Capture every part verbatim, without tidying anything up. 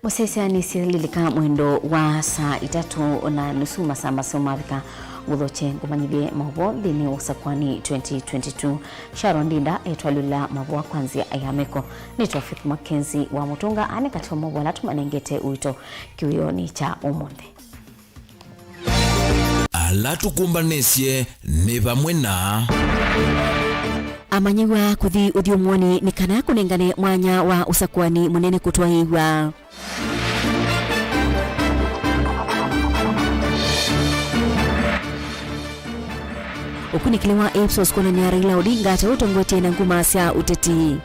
Ũsyaĩĩsya nĩsyĩlilika mwendo wa saa itatũ na nusu, masaa masu mavika, ngũthokye ngũmanyĩthye maũvoo nthĩnĩ wa Ũsakwani twenty twenty-two. Sharon Ndinda etwalũla maũvoo kwa nzĩa ya meko. Nĩtwa Faith Mackenzie wa Mũtũnga anĩ katĩ wa maũvoo ala tũmanengete ũito kĩwĩonĩ kya ũmũnthĩ. Ala tũkũmbanĩsye nĩ vamwe na. Amanyĩw'a kũthi ũthyũmũonĩ nĩ kana kũnengane mwanya wa ũsakuani mũnene kũtwaĩĩw'a. Ũkunĩkĩli wa Ipsos kwonany'a Raila Odinga ta ũtongoetye na nguma sya ũteti.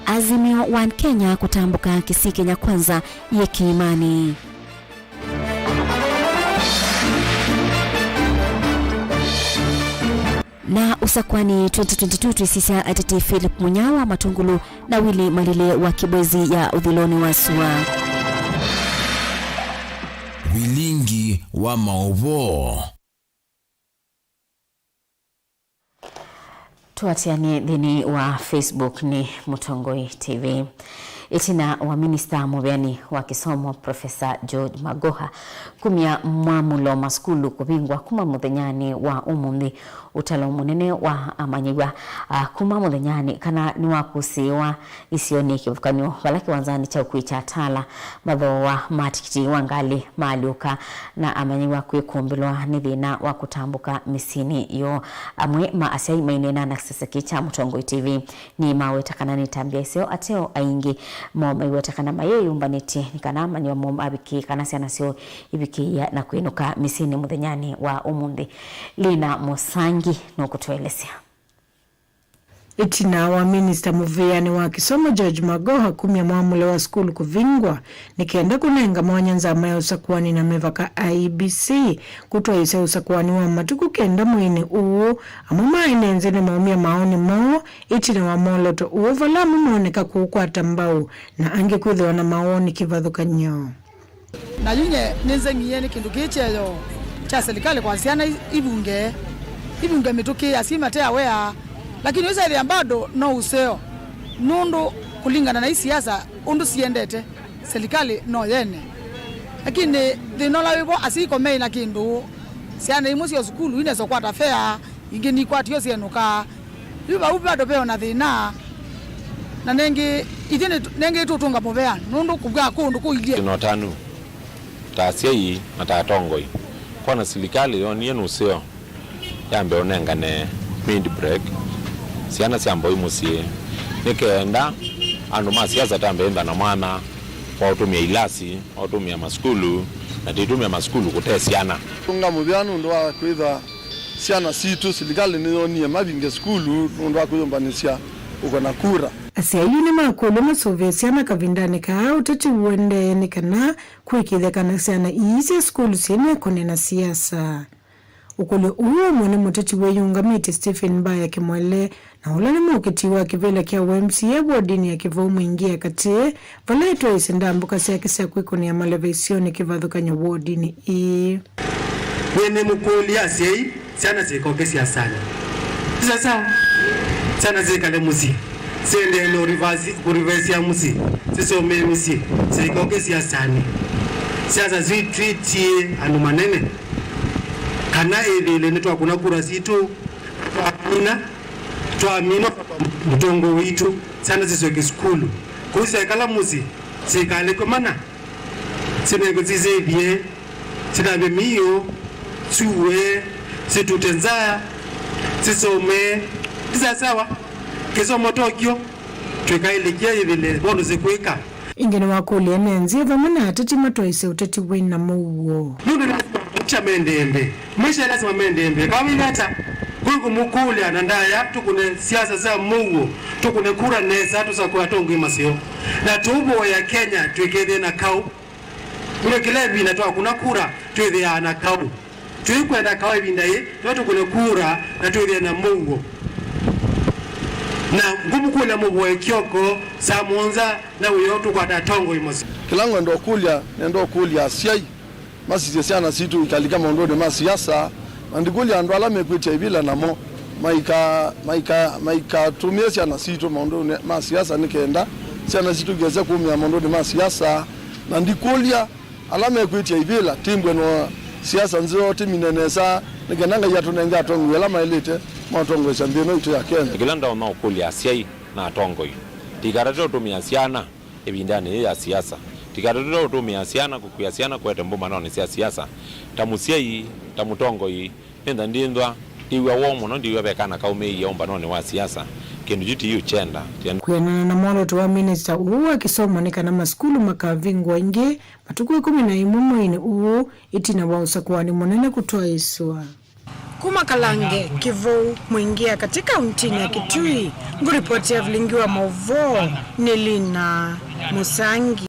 Azimio One Kenya kũtambũka Kisii Kenya Kwanza yĩ kĩĩmanĩ. Na ũsakwani twenty twenty-two twĩsisya ateti Philip Munya wa Matungulu na Willy Malile wa Kibwezi ya ũthilonĩ wa sua. Vilingi wa maũvoo. Tũatĩanĩe nthĩnĩ wa Facebook nĩ Mũtongoi T V. Ĩtina wa minista mũveani wa kĩsomo Professor George Magoha kumya mwamũlo masukulu kũvingwa kuma mũthenyanĩ wa ũmũnthĩ, ũtalo mũnene wa amanyĩw'a, a, kuma mũthenyanĩ kana nĩwakũsĩĩwa isionĩ kĩvathũkany'o vala kĩwanzanĩ kya ũkui kya Tala, mathooa ma tikiti wa ngalĩ maalyũka, na amanyĩw'a kwĩkũmbĩlwa nĩ thĩna wa kũtambũka mĩsyĩnĩ yoo. Amwe ma asyai maineena na kĩsese kĩĩ kya Mũtongoi T V nĩmaweta kana nĩ ĩtambya ĩseo, ateo aingĩ moo maiweta kana mayĩyũmbanĩtye nĩ kana amanyĩw'a moo mavikĩe kana syana syoo ivikĩĩa na kwĩnũka mĩsyĩnĩ mũthenyanĩ wa ũmũnthĩ. Lina Mũsangi nũkũtũelesya. Ĩtina wa minista mũvĩanĩ wa kĩsomo George Magoha kumya mwamũlo wa sukulu kũvingwa nĩ kenda kũnenga mwanya nzama ya ũsakuani na mĩvaka I E B C kũtwaĩĩsya ũsakuani wa matukũ kenda mweinĩ ũũ, amwe ma ene nzĩ nĩmaumya maoni moo ĩtina wa mwolooto ũũ, vala amwe mooneka kũũkwata mbau na angĩ kwĩthĩwa na mawoni kĩvathũkany'o. Na yu nye nĩnzeng'ie nĩ kĩndũ kĩĩ kyeyo kya silikalĩ kwa syana i-, ivunge, ivunge mĩtũkĩ asyai mate awea, lakini ũsethĩa bado no ũseo, nũndũ kũlingana na isiasa ũndũ siendete, silikalĩ no yene. Lakini thĩna ũla wĩvo, asyai ko meĩ na kĩndũ, syana imwe sya sukulu inesa ũkwata fea, ingĩ nikwatio syenũkaa. Yu vau vatopewa na thĩna, na nengĩ ithyĩ nĩ, nengĩ tũtũnga mũvea nũndũ kũvw'a kũndũ kũilyĩ. Twĩna ũtanu ta asyai na ta atongoi kwona silikalĩ yonie nũseo yambe ũnengane mid break syana sya mboi mũsyĩ, nĩ kenda andũ ma siasa tambe ĩmba na mwanya wa ũtũmĩa ilasi, wa ũtũmĩa masukulu, na tĩtũmĩa masukulu kũte syana. Tũnga mũvea nũndũ wa kwĩtha syana sitũ, silikalĩ nĩyonie mavinge sukulu nũndũ wa kwĩyũmbanĩsya kũkona kura. Asyai yu nĩmakũlw'a masũvĩe syana kavindanĩ kaa ũteti ũendee nĩ kana kũĩkĩĩthya kana syana ii sya sukulu syĩnekone na siasa. Ũkũlyo ũũ ũmwe nĩ mũteti wĩyũngamĩtye Stephen Mbaya Kĩmwele, na ũla nĩ mũkĩti wa kĩvĩla kya U M C A wodinĩ ya Kĩvau Mwingĩ ya Katĩ, vala etwaĩĩsye ndambũka syake sya kwĩkũnĩa maleva isionĩ kĩvathũkany'o wodinĩ ĩĩ. Nĩnĩmũkũlya asyai, syana syĩkoke siasanĩ. Ti sawa? Syana syĩkale mũsyĩ, syendee na ũrivasi-, kũrivesya mũsyĩ, sisomee mĩsyĩ, syĩkoke siasanĩ. Siasa sitwĩtie andũ manene. Kana ĩthĩle nĩtwakũna kura sitũ, twamina, twamina mũtongoi witũ, syana sisyoke sukulu. Kũu syaikala mũsyĩ, sikalekwe mana, sinengwe sisĩthye, sitambye mĩio, syuwe, situte nzaa, sisome. Ti sawa? Kĩsomo tokyo, twĩkaĩlĩkya ĩthĩle, vondũ sikwĩka. Ĩngĩ nĩwakũlya ene nzĩ vamwe na ateti matwaĩĩsye ũteti wĩ na mũuo. Nũndũ lazima maisha mendee mbee. Maisha lazima mendee mbee. Kawĩna ata? Kwĩ kũmũkũlya na ndaya tũkũne siasa sya mũuo, tũkũne kura nesa, tũsakũe atongoi maseo. Na tũvoya Kenya twĩkethĩe na kaũ. Nũndũ kĩla ĩvinda twakũna kura, twĩthĩaa na kaũ. Tũikwenda kaũ ĩvinda yĩ, no tũkũne kura na twĩthĩe na mũuo. Na ngũmũkũlya mũvoe Kioko, saa mũonza, na wĩoo tũkwata atongoi maseo. Kĩla ngwenda ũkũlya, nenda ũkũlya asyai masisye syana sitũ ikalika maũndũnĩ ma siasa, na ndikũlya andũ ala mekwĩtya ivila namo, Maika, maika, maikatũmĩe syana sitũ maũndũnĩ ma siasa nĩ kenda syana sitũ ikese kũmĩa maũndũnĩ ma siasa, na ndikũlya ala mekwĩtya ivĩla, timbwe no siasa nzeo, timine nesa, nĩ kenda Ngai atũnenge atongoi ala maĩlĩte maũtongoesya nthĩ ĩno itũ ya Kenya. Kĩla ndonya ũkũlya asyai na atongoi, tikatate ũtũmĩa syana ĩvindanĩ yĩĩ ya siasa. Tikatate ũtũmĩa syana kũkw'a syana kũete mbũmbanonĩ sya siasa. Ta mũsyai, ta mũtongoi, nĩnza ndinzwa, ndiw'a woo mũno ndiw'a ve kana kaumĩĩie ũmbanonĩ wa siasa. Kĩndũ kyu ti yu kyenda. Kwĩanana na mwolooto wa minista ũũ wa kĩsomo nĩ kana masukulu makavingũa ĩngĩ matukũ ĩkũmi na ĩmwe mweinĩ ũũ, ĩtina wa ũsakũani mũnene kũtwaĩĩswa. Kuma Kalange, Kĩvou, Mwingĩa, katika kaunti ya Kitui, ngũripotia vilingi wa mauvoo nĩ Lina Musangi.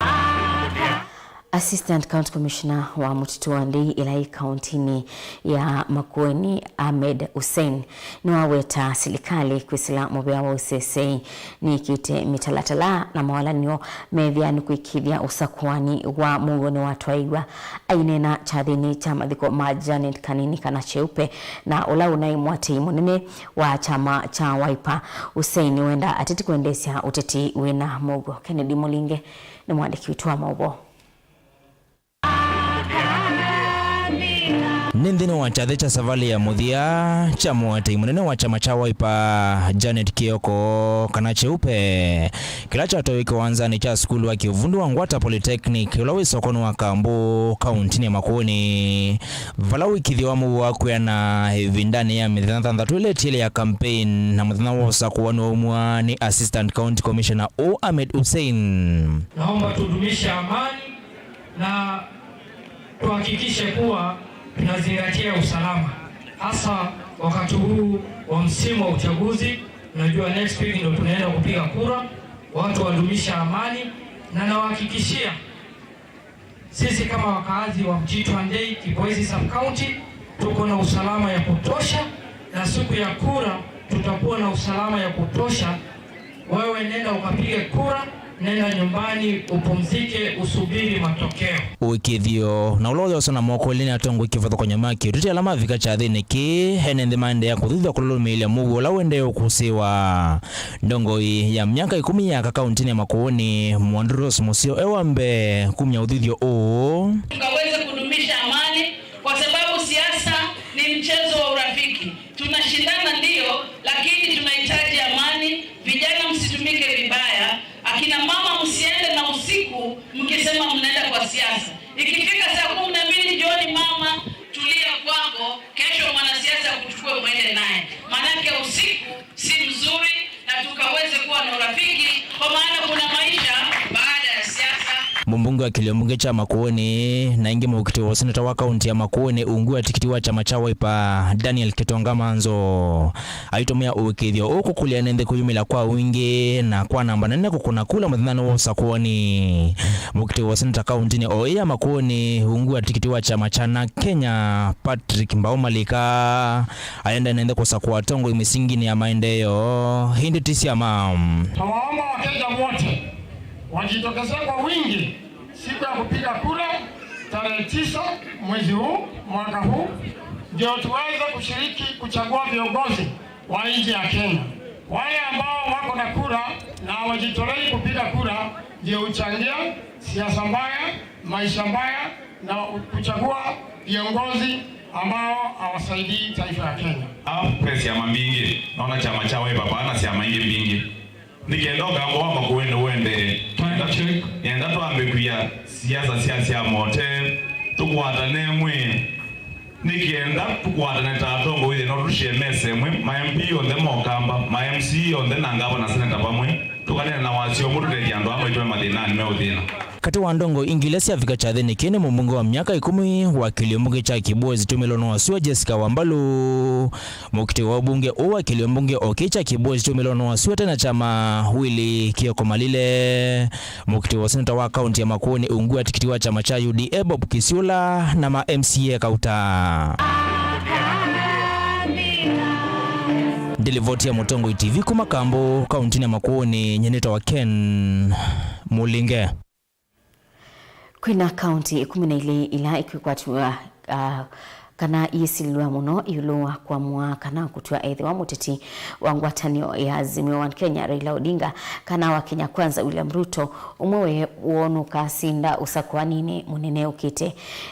Assistant County Commissioner wa Mũtitũ wa Ndei ĩla ĩ kauntinĩ ya Makueni, Ahmed Hussein, nĩwaweta silikalĩ kwĩsĩla mũvĩa wa ũseseĩ nĩkĩte mĩtalatala na mawalany'o methĩanĩ kũĩkĩĩthya ũsakũani wa mũuo nĩwatwaĩw'a. Aineena kyathĩnĩ kya mathiko ma Janet Kanini kana Cheupe, na ũla ũnaĩ mũatĩĩi mũnene wa kyama kya Wiper, Hussein nĩwenda ateti kũendeesya ũteti wĩna mũuo. Kennedy Mũlinge nĩ mũandĩki witũ wa maũvoo. Nĩ nthĩnĩ wa kyathĩ kya savalĩ ya mũthya kya mũatĩĩi mũnene wa kyama kya Wiper, Janet Kioko, kana Cheupe, kĩla kyatwaĩwe kĩwanzanĩ kya sukulu wa kĩuvundi wa Ngwata Polytechnic, ũla wĩ sokonĩ wa Kambu, kauntinĩ ya Makueni, vala ũĩkĩĩthyo wa mũuo wa kwĩana ĩvindanĩ ya mĩthenya thanthatũ ĩla ĩtiele ya campaign na mũthenya wa ũsakũani waumw'a nĩ Assistant County Commissioner ũũ Ahmed Hussein. Naomba tudumishe amani na tuhakikishe kuwa tunazingatia usalama, hasa wakati huu wa msimu wa uchaguzi. Unajua next week ndio tunaenda kupiga kura. Watu wadumisha amani, na nawahakikishia sisi kama wakaazi wa Mtito Andei, Kibwezi Sub-County, tuko na usalama ya kutosha, na siku ya kura tutakuwa na usalama ya kutosha. Wewe nenda ukapige kura, nenda nyumbani upumzike, usubiri matokeo. Ũĩkĩĩthyo na ũla ũyoswa na moko elĩ nĩ atongoi kĩvathũkany'o ma kĩũteti ala mavika kyathĩnĩ kĩĩ, ene nthĩ maendeea kũthuthya kũlũlũmĩĩlya mũuo ũla ũendee ũkũsĩĩwa. Ndongoi ya myaka ĩkũmi ya aka kauntinĩ ya Makueni, Mwandu Rose Museo, e wa mbee kumya ũthuthyo ũũ. Tukaweze kudumisha amani, kwa sababu siasa ni mchezo wa urafiki. Tunashindana ndio, lakini tunahitaji amani. Vijana, msitumike vibaya. Akina mama, msiende na usiku mkisema mnaenda kwa siasa. Ikifika saa kumi na mbili jioni, mama, tulia kwako, kesho mwanasiasa akuchukue mwende naye. Maanake usiku si mzuri, na tukaweze kuwa na urafiki, kwa maana kuna maisha baada ya siasa. Mũmbunge wa kĩlio mbunge kya Makueni na ĩngĩ mũkitĩi wa ũseneta wa kaunti ya Makueni ungu wa tikiti wa kyama kya Wiper, Daniel Kitonga Manzo, aitũmĩa ũĩkĩĩthyo ũũ kũkũlya ene nthĩ kwĩyumĩlya kwa wingĩ na kwa namba nene kũkũna kula mũthenyanĩ wa ũsakũani. Mũkitĩi wa ũseneta kauntinĩ o ĩĩ ya Makueni ungu wa tikiti wa kyama kya NARC Kenya, Patrick Mbau Malika, aenda ene nthĩ kũsakũa atongoi mĩsinginĩ ya maendeeo, ĩndĩ ti syama. Nawaomba Wakenya wote wajitokeze kwa wingi siku ya kupiga kura tarehe tisa mwezi huu, mwaka huu, ndio tuweze kushiriki kuchagua viongozi wa nchi ya Kenya. Wale ambao wako na kura na hawajitolei kupiga kura, ndio huchangia siasa mbaya, maisha mbaya, na kuchagua viongozi ambao hawasaidii taifa ya Kenya. Ve syama mbingĩ, nona kyama kya Wiper vaa na syama ingĩ mbingĩ. Nĩ kenda ũgambo wa Makueni ũendee. Time check. Nĩenda twambe kwia siasa sya syama ũtee, tũkwatane mwĩ. Nĩ kenda tũkwatane ta atongoi ĩthĩ no tũshĩe mesa ĩmwe, ma MP onthe ma Ũkamba, ma MCA onthe na ngavana, seneta vamwe, tũkaneena na wasyo ũmwe tũtethye andũ aa maitũme mathĩnanĩ me ũthĩna. Katĩ wa ndongoi ingĩ ila syavika kyathĩnĩ kĩĩ nĩ mũmbunge wa myaka ĩkũmi wa kĩlio mbunge kya Kibwezi kyũmĩlonĩ wa sua, Jessica Wambalu, mũkitĩi wa ũmbunge ũũ wa kĩlio mbunge o kĩĩ kya Kibwezi kyũmĩlonĩ wa sua tena kyama, Willy Kioko Malile, mũkitĩi wa ũseneta wa kaunti ya Makueni ungu wa tikiti wa kyama kya U D A, Bob Kisiula, na ma M C A kauta. Ndilivoti ya Mũtongoi T V kuma Kambu, kauntinĩ ya Makueni, nyie nĩtawa Ken Mũlinge. Kwĩna kaunti ĩkũmi na ilĩ ila ikwĩkwatw'a, ah, kana iisililw'a mũno ĩũlũ wa kũamũa kana kũtw'a ethĩwa mũteti wa ngwatanĩo ya Azimio One Kenya, Raila Odinga, kana wa Kenya Kwanza, William Ruto, ũmwe woo nũkasinda ũsakũaninĩ mũnene ũkĩte.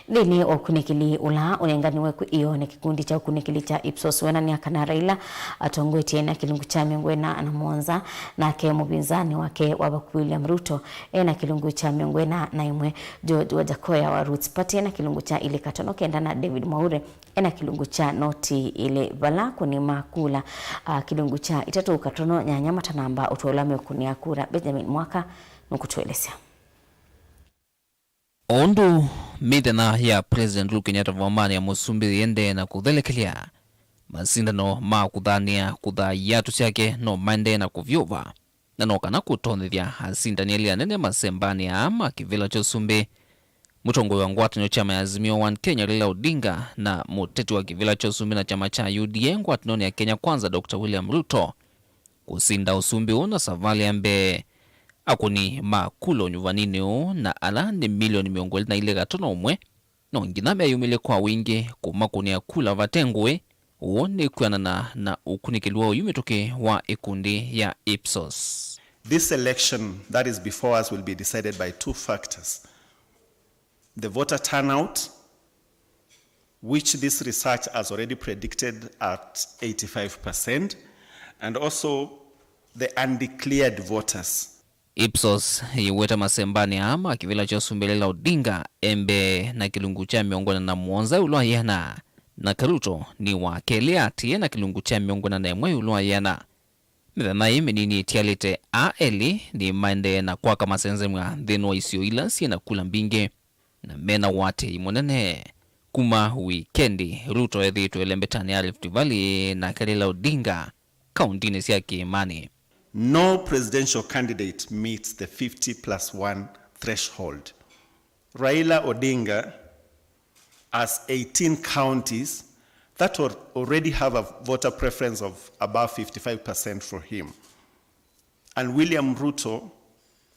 Nthĩnĩ wa ũkunĩkĩli ũla ũnenganiwe kwĩ ĩoo nĩ kĩkundi kya ũkunĩkĩli kya Ipsos, wĩonany'a kana Raila atongoetye na kĩlungu kya mĩongo ĩna na mũonza, nake mũvĩnzani wake wa vakuvĩ William Ruto e na kĩlungu kya mĩongo ĩna na ĩmwe, George Wajackoyah wa Roots Party e na kĩlungu kya ilĩ katono kenda, na David Mwaure e na kĩlungu kya noti ilĩ, vala akũni ma kula, ah, kĩlungu kya itatũ katono nyanya matanamba ũtw'a ũla meũkũnĩa kura. Benjamin Mwaka nũkũtũelesya. O ũndũ mĩthenya ya President Uhuru Kenyatta vambanĩ ya mũsumbĩ yĩendee na kũthelekelya, masindano ma kũthanĩa kũthaa iatũ syake no maendee na kũvyũva, na no kana kũtonyethya asindani elĩ anene masembanĩ aa ma kĩvĩla kya ũsumbĩ, mũtongoi wa ngwatanĩo kyama ya Azimio One Kenya, Raila Odinga, na mũteti wa kĩvĩla kya ũsumbĩ na kyama kya U D A ngwatanĩonĩ ya Kenya Kwanza, Doctor William Ruto, kũsinda ũsumbĩ ũũ na savalĩ ya mbee. Akũni ma kula ũnyuvaninĩ ũũ, na ala nĩ milioni mĩongo ĩlĩ na ilĩ gatono ũmwe, no nginya meyumĩlye kwa wingĩ kũmakũnĩa kula vate ngũĩ. Ũũ nĩ kwĩanana na ũkunĩkĩli wa oyu mĩtũkĩ wa ĩkundi ya Ipsos. This election that is before us will be decided by two factors. The voter turnout, which this research has already predicted at eighty-five percent, and also the undeclared voters. Ipsos yĩweta masembanĩ aa ma kĩvĩla kya ũsumbĩ Raila Odinga e mbee na kĩlungu kya mĩongo ĩna na mũonza ĩũlũ wa yĩana, na Ruto nĩ wa kelĩ atĩĩe na kĩlungu kya mĩongo ĩna na ĩmwe ĩũlũ wa yĩana. Mĩthenya ĩĩ mĩnini ĩtialĩte, aa elĩ nĩmaendee na kwaka masengyany'a nthĩnĩ wa isio ila syĩ na kula mbingĩ na mena ũatĩĩi mũnene. Kuma wikendi, Ruto ethĩĩtwe ĩlembetanĩ ya Rift Valley, nake Raila Odinga kaũntĩnĩ sya kĩĩmanĩ. No presidential candidate meets the fifty plus one threshold. Raila Odinga has eighteen counties that al-, already have a voter preference of above fifty-five percent for him. And William Ruto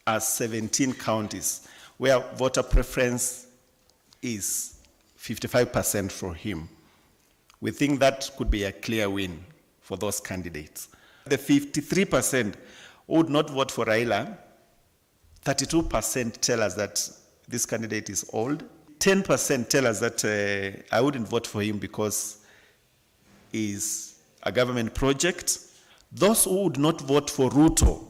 has seventeen counties where voter preference is fifty-five percent for him. We think that could be a clear win for those candidates. The fifty-three percent who would not vote for Raila, thirty-two percent tell us that this candidate is old. Ten percent tell us that, uh, "I wouldn't vote for him because he's a government project." Those who would not vote for Ruto,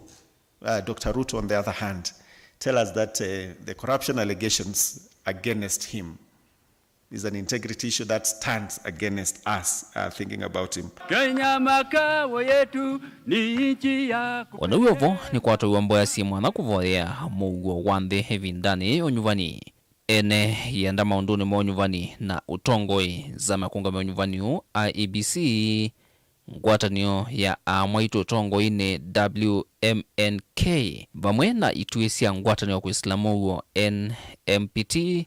uh, Doctor Ruto, on the other hand, tell us that, uh, the corruption allegations against him is an integrity issue that stands against us, uh, thinking about him. Kenya makao yetu ni nchi ya O na w'o vo, nĩkwatwaiwa mboya syĩ mwanya kũvoyea mũuo wa nthĩ ĩvindanĩ yĩ ũnyuvani. Ene yĩenda maũndũnĩ ma ũnyuvani na ũtongoi, nzama ya kũũngamĩa ũnyuvani ũũ, I E B C, ngwatanĩo ya aamwaitũ ũtongoinĩ, W M N K, vamwe na ituĩ sya ngwatanĩo ya kwĩsĩla mũuo, N M P T,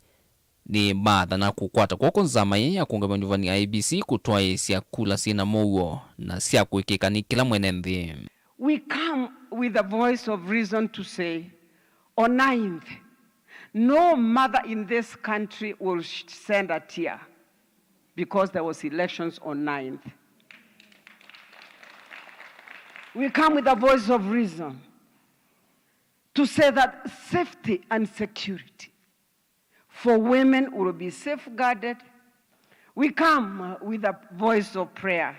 nĩmaathana kũkwata kw'oko nzama ĩĩ ya kũũngamĩa ũnyuvani, I E B C, kũtwaĩĩsya kula syĩ na mũuo na sya kũĩkĩĩka nĩ kĩla mwene nthĩ. We come with a voice of reason to say, on ninth, no mother in this country will sh-, send a tear because there was elections on ninth. We come with a voice of reason to say that safety and security for women will be safeguarded. We come with a voice of prayer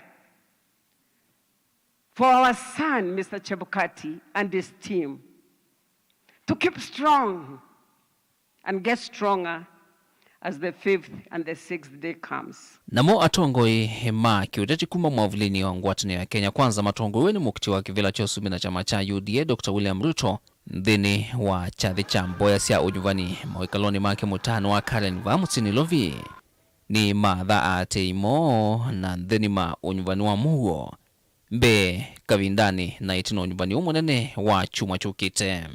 for our son, Mister Chebukati, and his team to keep strong and get stronger as the fifth and the sixth day comes. Namo atongoi ma kĩũteti kuma mwavulĩnĩ wa ngwatanĩo ya Kenya Kwanza matongoew'e nĩ mũkiti wa kĩvĩla kya ũsumbĩ na kyama kya U D A, Doctor William Ruto, nthĩnĩ wa kyathĩ kya mboya sya ũnyuvani mawĩkalonĩ make mũtaanĩ wa Karen vaa mũsyĩ Nairobi, nĩmaatha aatĩĩi moo na nthĩnĩ ma ũnyuvani wa mũuo mbee, kavindanĩ, na ĩtina wa ũnyuvani ũũ mũnene wa kyumwa kyũkĩte.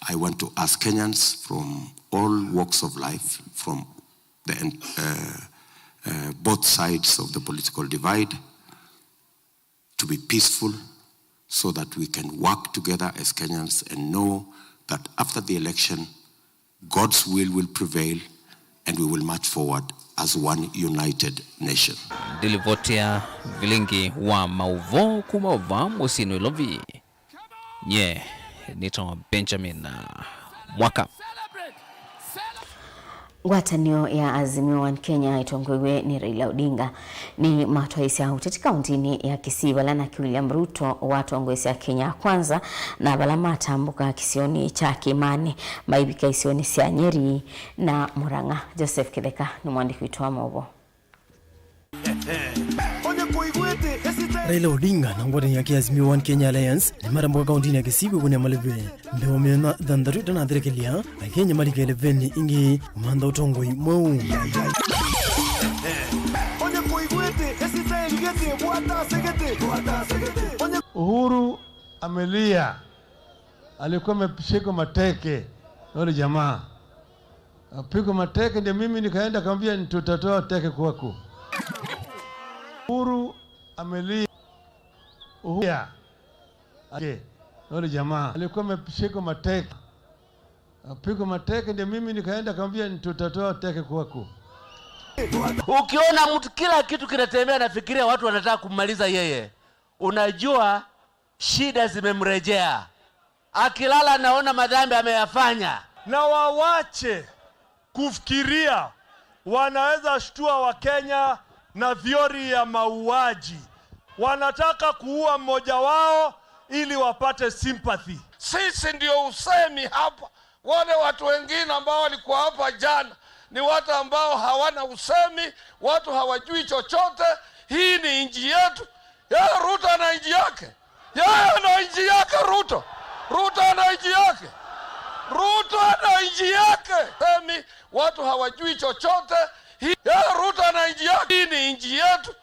I want to ask Kenyans from all walks of life, from the, uh, uh, both sides of the political divide, to be peaceful so that we can work together as Kenyans and know that after the election, God's will will prevail and we will march forward as one united nation. Ndilivoti ya vilingi wa mauvoo kuma vaa mũsyĩ Nairobi. Nye nĩtawa Benjamin Mwaka. Ngwatanĩo ya Azimio One Kenya ĩtongoew'e nĩ Raila Odinga nĩ matwaĩsya ũteti kaũntĩnĩ ya Kisii, vala nake William Ruto watongoesya Kenya Kwanza, na vala matambũka kĩsionĩ kya Kĩĩmanĩ, maivika isionĩ sya Nyeri na Murang'a. Joseph Kĩtheka nĩ mwandĩki witũ wa maũvoo. Raila Odinga na ngwatanĩo yake ya Azimio One Kenya Alliance nĩmatambũka kaũntĩnĩ ya Kisii kwĩkũnĩa malĩve. Mbee wa mĩthenya thanthatũ ĩtanathelekelya, Akenya malika ĩlĩvenĩ ĩngĩ kũmantha ũtongoi mweũ. Uhuru amelia, alikuwa ameshikwa mateke na wale jamaa. Apigwa mateke, ndio mimi nikaenda akamwambia, "Tutatoa teke kwako." Uhuru amelia. Uhuru ya. Ake. Wale jamaa. Alikuwa ameshikwa mateke. Apigwa mateke, ndio mimi nikaenda akamwambia, "Tutatoa teke kwako." Ukiona mtu kila kitu kinatembea, anafikiria watu wanataka kummaliza yeye, unajua shida zimemrejea. Akilala anaona madhambi ameyafanya. Na wawache kufikiria wanaweza shtua Wakenya na theory ya mauaji. Wanataka kuua mmoja wao ili wapate sympathy. Sisi ndio usemi hapa. Wale watu wengine ambao walikuwa hapa jana ni watu ambao hawana usemi, watu hawajui chochote. Hii ni nchi yetu. Yeye Ruto ana nchi yake. Yeye ana nchi yake Ruto. Ruto ana nchi yake. Ruto ana nchi yake. Semi, watu hawajui chochote. Hii, yeye Ruto ana nchi yake. Hii ni nchi yetu.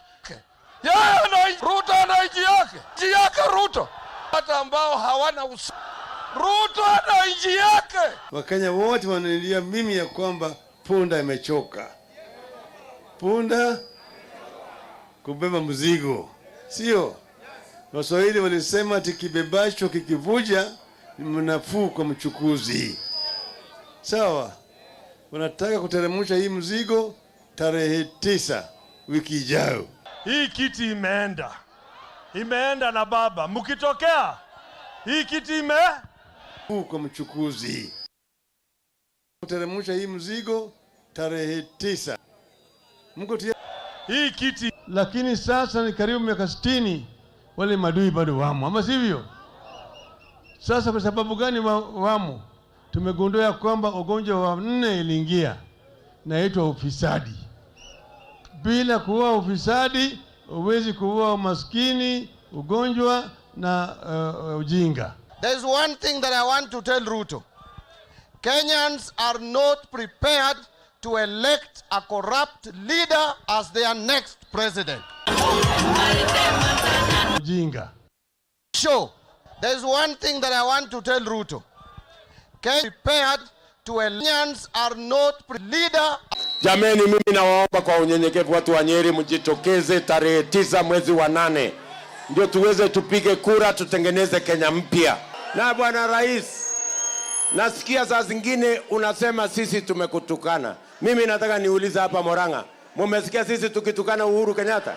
Yeye ana nchi, Ruto ana nchi yake. Nchi yake Ruto. Hata ambao hawana usa-, Ruto ana nchi yake. Wakenya wote wananiambia mimi ya kwamba punda imechoka. Punda kubeba mzigo, sio? Waswahili walisema ati kibebacho kikivuja ni nafuu kwa mchukuzi. Sawa? Wanataka kuteremsha hii mzigo tarehe tisa wiki ijayo. Hii kiti imeenda. Imeenda na baba. Mkitokea, hii kiti ime- Nafuu kwa mchukuzi. Kuteremsha hii mzigo tarehe tisa. Mko tayari? Hii kiti. Lakini sasa ni karibu miaka sitini, wale madui bado wamo, ama sivyo? Sasa kwa sababu gani wa-, wamo? Tumegundua ya kwamba ugonjwa wa nne iliingia, naitwa ufisadi. Bila kuua ufisadi, huwezi kuua umaskini, ugonjwa na, uh, ujinga. There is one thing that I want to tell Ruto. Kenyans are not prepared to elect a corrupt leader as their next president. Ujinga. Sure, there is one thing that I want to tell Ruto. Kenyans are not pre-, leader. Jameni, mimi nawaomba kwa unyenyekevu, watu wa Nyeri, mjitokeze tarehe tisa mwezi wa nane, ndio tuweze tupige kura, tutengeneze Kenya mpya. Na Bwana Rais, nasikia saa zingine unasema sisi tumekutukana. Mimi nataka niulize hapa Murang'a, mumesikia sisi tukitukana Uhuru Kenyatta?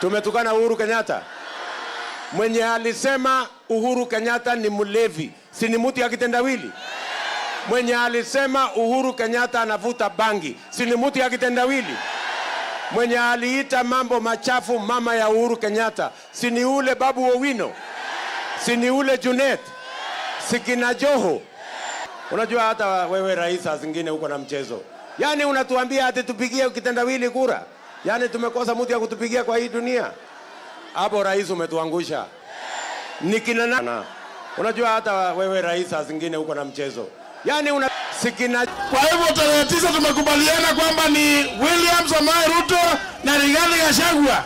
Tumetukana Uhuru Kenyatta? Mwenye alisema Uhuru Kenyatta ni mlevi, si ni mtu ya kitendawili? Mwenye alisema Uhuru Kenyatta anavuta bangi, si ni mtu ya kitendawili? Mwenye aliita mambo machafu mama ya Uhuru Kenyatta, si ni ule Babu Owino? Si ni ule Junet? Si kina Joho? Unajua hata wewe rais saa zingine uko na mchezo. Yaani unatuambia ati tupigie kitendawili kura? Yaani tumekosa mtu ya kutupigia kwa hii dunia? Hapo rais umetuangusha. Ni kina na-, na-, unajua hata wewe rais saa zingine uko na mchezo. Yaani una-, si kina- Kwa hivyo tarehe tisa tumekubaliana kwamba ni William Samoei Ruto na Rigathi Gachagua.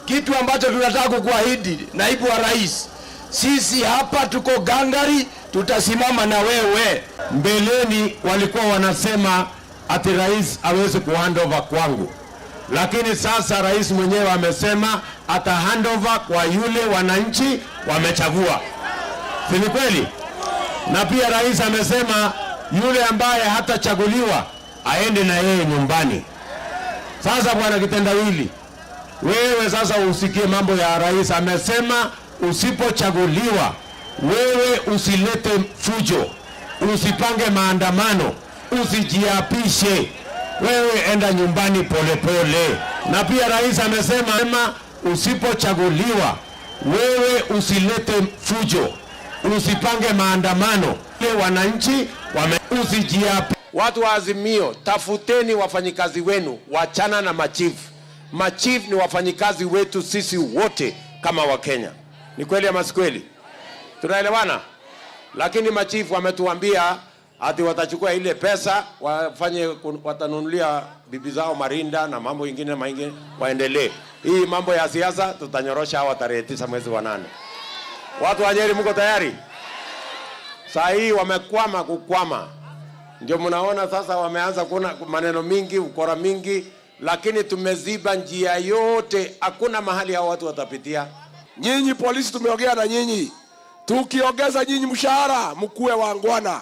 Kitu ambacho tunataka kukuahidi, naibu wa rais, sisi hapa tuko gangari, tutasimama na wewe. Mbeleni walikuwa wanasema ati rais hawezi kuhand over kwangu, lakini sasa rais mwenyewe amesema ata hand over kwa yule wananchi wamechagua. Si ni kweli? Na pia rais amesema yule ambaye hatachaguliwa aende na yeye nyumbani. Sasa, bwana Kitendawili, wewe sasa usikie mambo ya rais. Amesema usipochaguliwa, wewe usilete fujo, usipange maandamano, usijiapishe. Wewe enda nyumbani polepole. Na pia rais amesema, usipochaguliwa, wewe usilete fujo, usipange maandamano. Wananchi wame-, usijiapi-. Watu wa Azimio, tafuteni wafanyikazi wenu, wachana na machief. Machief ni wafanyikazi wetu sisi wote kama Wakenya. Ni kweli ama si kweli? Tunaelewana? Lakini machief wametuambia ati watachukua ile pesa, wafanye kun-, watanunulia bibi zao marinda na mambo ingine maingi, waendelee. Hii mambo ya siasa tutanyorosha hawa tarehe tisa mwezi wa nane. Watu wa Nyeri, mko tayari? Saa hii wamekwama kukwama. Ndio mnaona sasa wameanza kuna maneno mingi, ukora mingi, lakini tumeziba njia yote, hakuna mahali hao watu watapitia. Nyinyi polisi tumeongea na nyinyi. Tukiongeza nyinyi mshahara, mkuwe wangwana.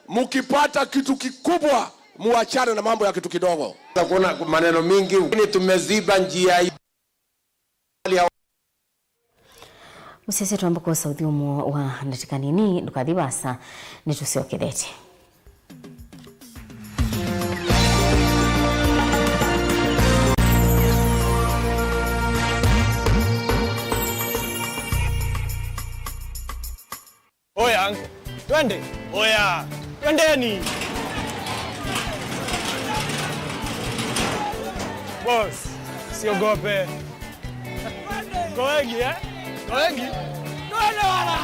Mkipata kitu kikubwa, muachane na mambo ya kitu kidogo. Kuna maneno mingi, lakini tumeziba njia. Mũsyaĩĩsya, twamba kwosa ũthyũmũo wa ndatĩka nini, ndũkathi vaasa, nĩtũsyokethetye. Oya, twende. Oya, twendeni. Boss, siogope. Kwa wengi, eh? Kwa wengi. Twende wana.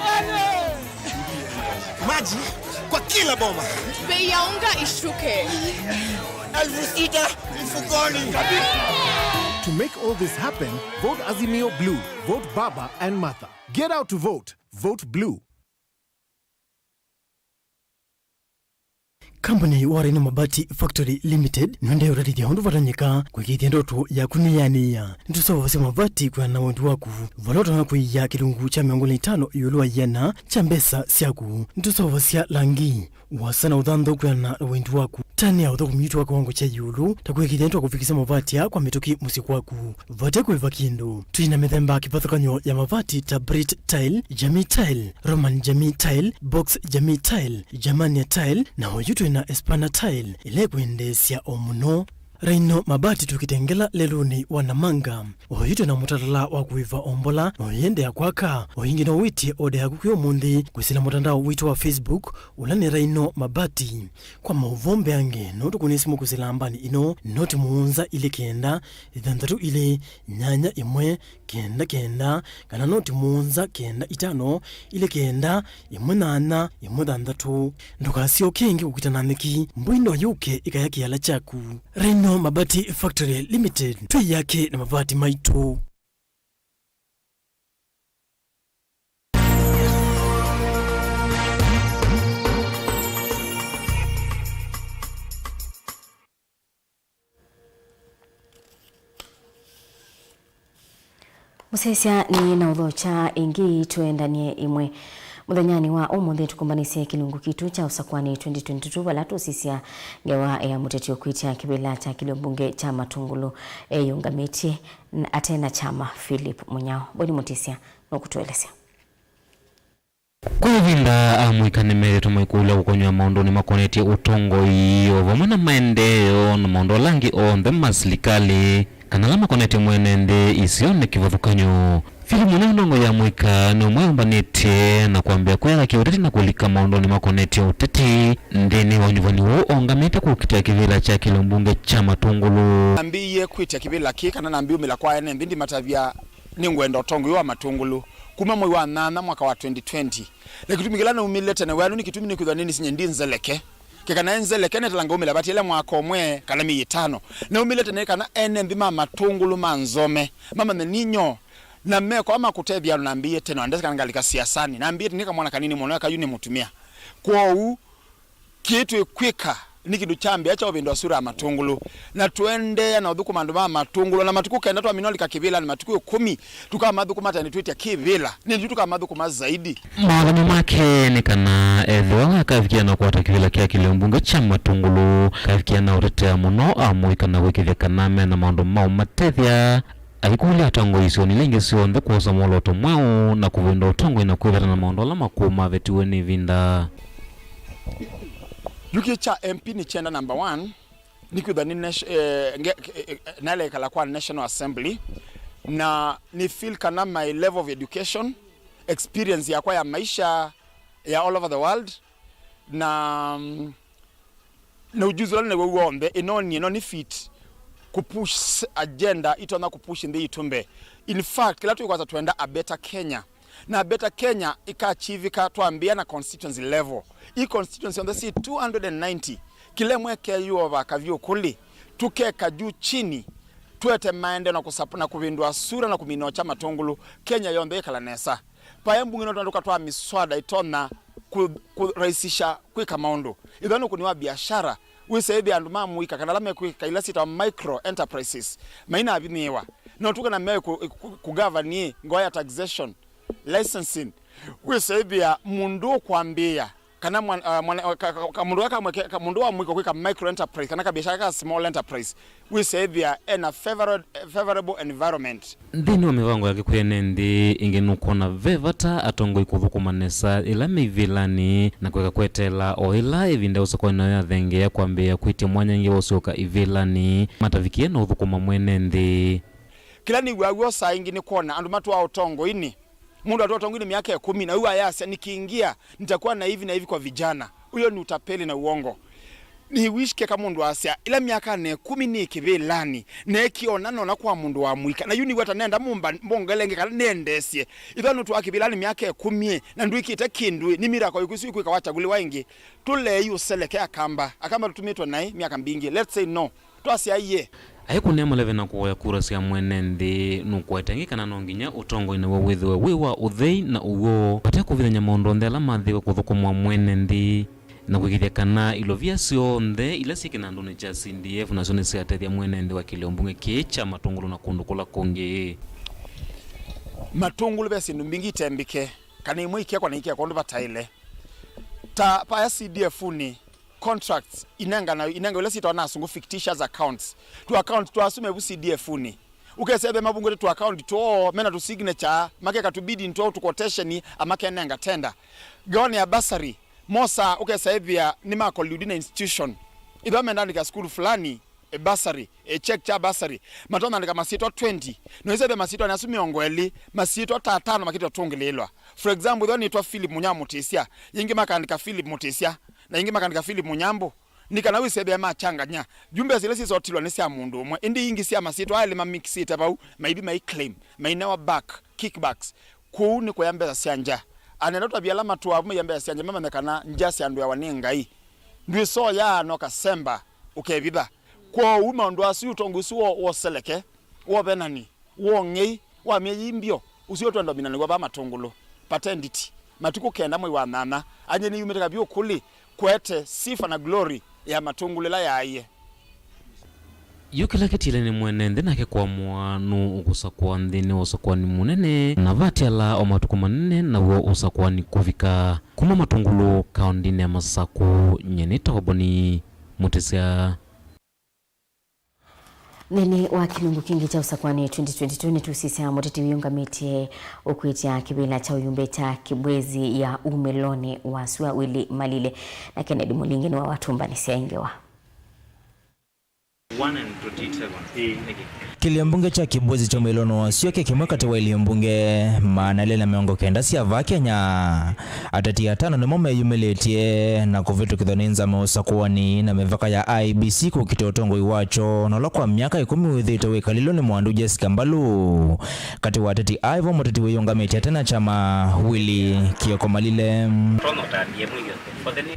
Twende. Maji kwa kila boma. Bei ya unga ishuke. Elfu sita mfukoni. To make all this happen, vote Azimio Blue. Vote Baba and Martha. Get out to vote. Vote blue. Kambuni wa Rhino Mabati Factory Limited nĩendee ũtatĩthya ũndũ vatonyeka kũĩkĩĩthya ndoto yaku nĩyanĩĩa. Nĩtũseũvasya mavati kwĩana na wendi waku, vala ũtonya kũia kĩlungu kya mĩongo ĩlĩ na itano ĩũlũ wa ĩana kya mbesa syaku. Nĩtũseũvasya langi, ũasa na ũthanthau kwĩana na wendi waku. Tanĩa ũthũkũmi witũ wa kĩwango kya ĩũlũ, ta kũĩkĩĩthya nĩtwakũvikĩsya mavati aa kwa mĩtũkĩ mũsyĩ kwaku vate kũĩva kĩndũ. Twĩ na mĩthemba kĩvathũkany'o ya mavati ta Brit Tile, Jamii Tile, Roman Jamii Tile, Box Jamii Tile, Germania Tile, na oyu twĩ na Espana Tile, ĩla ĩkwendeesya o mũno. Rhino Mabati tũkĩte ngela lelũnĩ wa Namanga. Oyu twĩ na mũtalatala wa kũĩva o mbola, na ũyĩendeea kwaka. O ĩngĩ no wĩtye oda yaku kwĩ ũmũnthĩ kwĩsĩla mũtandao witũ wa Facebook, ũla nĩ Rhino Mabati. Kwa maũvoo mbeange, no tũkũnĩe simũ kwĩsĩla nambani ĩno, noti mũonza ilĩ kenda, ĩthanthatu ilĩ, nyanya ĩmwe, kenda kenda, kana noti mũonza kenda itano, ilĩ kenda, ĩmwe nyanya, ĩmwe thanthatũ. Ndũkasyoke ĩngĩ kũkita na nyeki, mbũi no yũke ĩkaya kĩala kyaku. Rhino Mabati Factory Limited, twĩ yake na mavati maitũ. Mũsyaĩĩsya nĩ na ũthokya ĩngĩ, tũendanie ĩmwe. Mũthenyanĩ wa ũmũnthĩ tũkũmbanĩsye kĩlungu kitũ kya Ũsakũani twenty twenty-two, vala tũsisya ngewa ya mũteti ũkwĩtya kĩvĩla kya kĩlio mbunge kya Matũngũlũ eyũngamĩtye ate na kyama, Philip Mũnyao. Boni Mũtĩsya nũkũtũelesya. Kwa ĩvinda, amũika nĩmethĩĩtwe maikũlya kũkonywa maũndũnĩ makonetye ũtongoi, o vamwe na maendeeo na maũndũ ala angĩ onthe ma silikalĩ, kana ala makonetye mwene nthĩ isionĩ kĩvathũkany'o. Philip Mũnyao, ndongoi ya amũika, nĩ ũmwe ũmbanĩtye na kwambĩa kwĩyaka kĩũteti na kũlika maũndũnĩ makonetye ũteti nthĩnĩ wa ũnyuvani ũũ ũngamĩte kũkitĩa kĩvĩla kya kĩlio mbunge kya Matũngũlũ. Nambĩĩie kwĩtya kĩvĩla kĩĩ, kana nambiumĩla kwa ene nthĩ ndimatavya nĩngwenda ũtongoi wa Matũngũlũ kuma mwei wa nyanya mwaka wa twenty twenty. Na kĩtumi kĩla naumĩle tene wenu nĩ kĩtumi nĩkwĩthwa nĩnĩsinye ndi nzeleke. Kĩkanae nzeleke, netala ngaumĩla vati ĩla mwaka ũmwe kana myei ĩtano. Naumĩle tene kana ene nthĩ ma Matũngũlũ ma nzome mamanye ninyo, na mekwa makũtethya andũ. Nambĩĩe tene, andesĩ kana ngalika siasanĩ. Nambĩĩe tene nĩ kamwana kanini mũno, eka yu nĩ mũtumĩa. Kwoou, kĩĩ twĩkwĩka Nĩ kĩndũ kyambĩa kya ũvĩndũa sura ya Matũngũlũ, na tũendeea na ũthũkũma andũ ma Matũngũlũ, na matukũ kenda twamina ũlika kĩvĩlanĩ, matukũ ĩkũmi tũkamathũkũma tene twĩtya kĩvĩla, nĩndĩ tũkamathũkũma zaidi. Mawatho make nĩ kana ethĩwa akavikĩa na kũkwata kĩvĩla kya kĩlĩo mbunge kya Matũngũlũ, akavikĩa na ũtetea mũno amũika na kwĩkĩthya kana mena maũndũ ma ũmatethya. Aikũlya atongoi isionĩ ila ingĩ syonthe kwosa mwolooto mweũ na kũvĩndũa ũtongoi na kwĩveta na maũndũ ala makũũ mavetiwe nĩ ĩvinda. Yu kĩ kya M P nĩ kyenda number one, nĩkwĩthwa nĩ nat-, eh, nge-, eh, eh, nalekala kwa National Assembly, na nĩ feel kana my level of education, experience yakwa ya maisha ya all over the world, na, mm, na ujuzi ũla nĩ naw'o w'onthe, ĩno nĩ, ĩno nĩ fit kupush agenda itonya kupush nthĩ itũ mbee. In fact, kĩla twĩkwata twenda a better Kenya. Na better Kenya ĩkachivika twambĩĩa na constituency level. Ii constituency onthe syĩ two hundred and ninety. Kĩla ĩmwe keyũova kavyũ kũlĩ, tũkeka juu chini, twete maendeeo na kũsap-, na kũvĩndũa sura na kũmina ũkya Matũngũlũ, Kenya yonthe ĩkala nesa. Pae mbunge no tũndũ twa miswada itonya kũ-, kũrahisisha kwĩka maũndũ. Ĩthwa nĩ ũkũni wa biashara, wĩsĩ ĩthĩa andũ ma mũika kana ala mekwĩka ila syĩtawa micro enterprises mainavinyĩĩwa. No tũke na mewe kũ-, kũ-, kũgavanie ngoa ya taxation, licensing. Wĩsĩ ĩthĩa mũndũ ũkwambĩĩa kana mwan-, ah, mwana, ka, ka, ka, mũndũ aka mweke, ka, mũndũ wa mũika kwĩka micro enterprise kana kabiashara ka small enterprise, wĩsĩ ĩthĩa ena favor-, favorable environment. Nthĩnĩ wa mĩvango ya kĩkwĩanĩ nthĩ ĩngĩ, nũkwona ve vata atongoi kũthũkũma nesa ĩla me ivĩlanĩ na kwĩka kweteela o ĩla ĩvinda ya ũsakũani nayo yathengeea kwambĩĩa kwĩtya mwanya ĩngĩ wa ũsyoka ivĩlanĩ matavikĩe na ũthũkũma mwene nthĩ. Kĩla nĩw'aa w'o saa ingĩ nĩ kwona andũ matwaa ũtongoinĩ. Mũndũ atwaa ũtongoinĩ myaka ĩkũmi, na yu ayasya, "Nikiingia, nitakuwa na hivi na hivi kwa vijana." Huyo ni utapeli na uongo. Nĩ wish keka mũndũ asya, ĩla myakanĩ ĩkũmi nĩ kĩvĩlanĩ, neekie ona nona kwa mũndũ wa mũika. Na yu nĩw'o ata nenda mumba mbongele ĩngĩ kana nĩendeesye. Ĩthwa nũtwaa kĩvĩlanĩ myaka ĩkũmi, na ndwĩkĩte kĩndũ, nĩ miracle ĩkũ ĩsu ĩkwĩka wachaguliwa ĩngĩ? Tũlei ũseleke Akamba. Akamba tũtumĩtwe naĩ myaka mbingĩ. Let's say no. Twasyaie. Aikũnĩa maleve na kũvoya kura sya mwene nthĩ, nũkũete ĩngĩ kana no nginya ũtongoi naw'o wĩthĩwe wĩ wa ũthei na ũw'o, vate kũvithany'a maũndũ onthe ala mathĩwe kũthũkũmwa mwene nthĩ, na kwĩkĩthya kana ilovia syonthe ila syĩ kĩnandũnĩ kya C D F nasyo nĩsyatethya mwene nthĩ wa kĩlĩo mbunge kĩĩ kya Matũngũlũ na kũndũ kũla kũngĩ. Matũngũlũ ve syĩndũ mbingĩ itembĩke, kana imwe ikekwa na ikekwa ũndũ vataĩle. Ta paya C D F-nĩ, contracts inengana, inenga ila syĩtawa na asungu fictitious accounts. Tu account twa asu mevu C D F-nĩ. Ũkesethĩa mavungũte tu account twoo, mena tu signature, makeka tu bidding twoo, tu quotation, amakenenga tender. Ngaone ya bursary, mosa ũkesethĩa nĩ ma collude na institution. Ĩthwa menda andĩka school fulani, e bursary, e check kya bursary, matonya andĩka masyĩtwa twenty. No ĩsethĩa masyĩtwa asu mĩongo ĩlĩ, masyĩtwa ta atano makĩtwa tũngĩlĩĩlwa. For example, ĩthwa nĩtwa Philip Munyao Mũtĩsya, yĩngĩ makaandĩka Philip Mũtĩsya, na ingĩ makandĩka Philip Mũnyambũ, nĩ kana wĩsethĩa machanganya. Yu mbesa ila syĩsotilwa nĩ sya mũndũ ũmwe, ĩndĩ ingĩ sya masyĩtwa elĩ mamixĩte vau, maithi mai claim, mainewa back, kickbacks. Kũu nĩ kũya mbesa sya ngya. Anene ũtavya ala matũaa vu maiya mbesa sya ngya mamanye kana ngya syanduawa nĩ Ngai. Ndwĩsoyaa no kasemba ũkevitha. Kwoou maũndũ asu, ũtongoi ũsu wo, woseleke, wovenani, wong'ei, wa myei mbyo, ũsu ũtwenda ũminanĩw'a vaa Matũngũlũ. Pate nditi, matukũ kenda mwei wa nyanya, anyie nĩyumĩte kavyũ kũlĩ, kũete sifa na glory ya Matũngũlũ ĩla yaaie. Yu kĩla kĩtile nĩ mwene nthĩ nake kwamũa nũũ ũkũsakũa nthĩnĩ wa ũsakũani mũnene, na vatiala o matukũ manene naw'o ũsakũani kũvika. Kuma Matũngũlũ, kaũndĩnĩ ya Masakũ, nyie nĩtawa Boni Mũtĩsya. Nthĩnĩ wa kĩlungu kĩngĩ kya ũsakũani twenty twenty-two, nĩtũsisya mũteti wĩyũngamĩtye ũkwĩtya kĩvĩla kya ũyumbe kya Kĩbwezi ya umĩlonĩ wa sua Willy Malile, na Kennedy Mũlingi nĩwe watũmbanĩsya ĩ ngewa. One and twenty-seven. Kĩlĩo mbunge kya Kĩbwezi kya umĩlonĩ wa sua kĩ kĩmwe katĩ wa ilĩo mbunge maana elĩ na mĩongo kenda sya vaa Kenya. Ateti atano nĩmo meyumĩlĩtye na kũvĩtũkĩthwa nĩ nzama ya ũsakũani na mĩvaka ya I E B C kũkita ũtongoi wakyo, na ũla kwa myaka ĩkũmi wĩthĩĩtwe wĩkalĩlwe nĩ Mwandu Jessica Mbalu. Katĩ wa ateti aa vo mũteti wĩyũngamĩtye ate na kyama, Willy Kioko Malile.